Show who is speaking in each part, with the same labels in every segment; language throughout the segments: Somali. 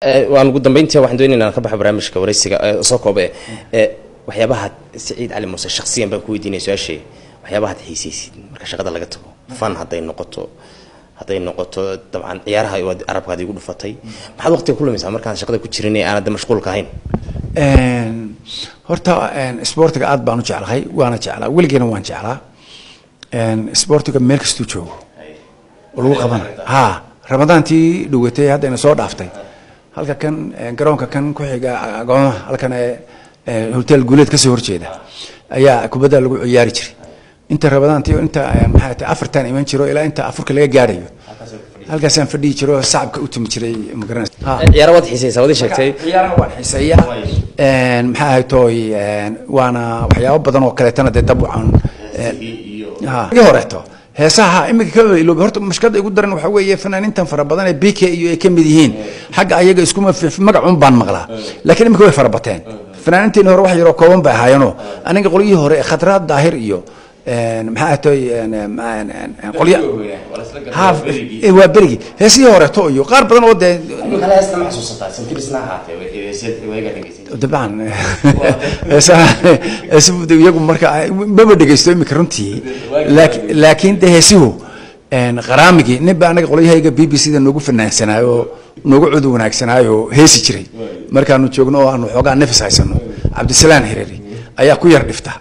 Speaker 1: Waan ugu dambeyntii waxaan doonayna inaan ka baxo barnaamijka waraysiga soo koobe. Waxyaabaha Siciid Cali Muuse shakhsiyan baan ku weydiinaya su-aashay, waxyaabahaad xiisaysid marka shaqada laga tago, fan hadday noqoto, dabcan ciyaaraha waad arabkaad igu dhufatay, maxaad waqtiga ku lumaysaa markaan shaqada ku jirin ee aanad mashquulka ahayn?
Speaker 2: Horta sportiga aad baan u jeclahay, waana jeclaa, weligeena waan jeclaa. Sportiga meel kastuu joogo oo lagu qabanayo, ha Ramadaantii dhawatay haddayna soo dhaaftay, halka kan garoonka kan ku xiga agoomaha, halkan ee Hotel Guuleed kasoo horjeeda ayaa kubadda lagu ciyaari jiray inta Ramadaantii, inta maxay tahay 4tan iman jiro ilaa inta afurka laga gaadhayo, halkaasaan fadhiyi jiro oo sacabka u tumi jiray, magaranaysa. Ha.
Speaker 1: Ciyaara waad xiisaysaa, waad ii sheegtay.
Speaker 2: Ciyaaraha waan xiiseeyaa, maxaa ahay tooy, waana waxyaabo badan oo kaleetana dee dabcan ha igi horeeto heesaha iminka ka iloobi. Horta mashkada igu daran waxaa weeye fanaaniintan fara badan ee BK iyo ay ka mid yihiin, xagga ayaga iskuma magacun baan maqlaa, laakiin iminka way fara bateen. Fanaaniinteeni hore wax yaroo kooban bay ahaayeenoo aniga qolyihii hore Khadraad Daahir iyo maxaa ahay tooy qolya ha waa berigi heesihii horeeto iyo qaar badan oo dee.
Speaker 1: Kale heesta ma xasuusataa? Santirisna ahaatee wayga dhegeysay.
Speaker 2: Dabcan heesaha heesuhu iyagu marka maba dhegeysto imika runtii, laakiin de heesihu qaraamigii nin ba anaga qolyahayga BBC da noogu fanaansanaayo oo noogu cud wanaagsanaayo heesi jiray markaanu joogno oo aanu xoogaa nafis haysano, Cabdisalaan Hireri ayaa ku yar dhifta,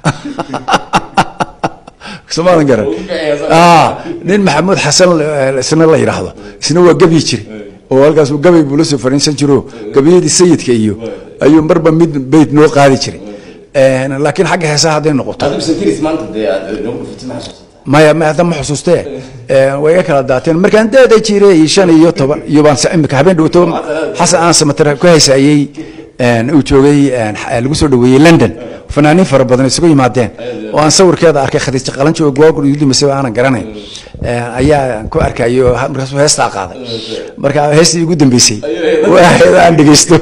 Speaker 2: somaalan garan. Nin Maxamuud Xasan isna la yidhaahdo, isna waa gebyi jiray oo halkaas gabay buu la soo fariinsan jiro, gabayadii sayidka iyo ayuu marba mid beyt noo qaadi jiray. Laakiin xagga heesaha hadday noqoto
Speaker 1: Adigu santiris maanta dee aad noogu dhufatay ma xasuusataa?
Speaker 2: Maya, ma hadda ma xusuustee, way iga kala daateen markaan deeda jiray 15 iyo baan imika habeen dhowto Xasan aan Samatar ku haysaayey uu joogay, lagu soo dhaweeyey London, fanaaniin fara badan isugu yimaadeen oo aan sawirkeeda arkay, Khadiija Qalanjo oo goor igu dambeysay aanan garanayn ayaa ku arkayo, markaasuu heestaa qaaday. Marka heestii igu dambeysay waa aan dhegeysto.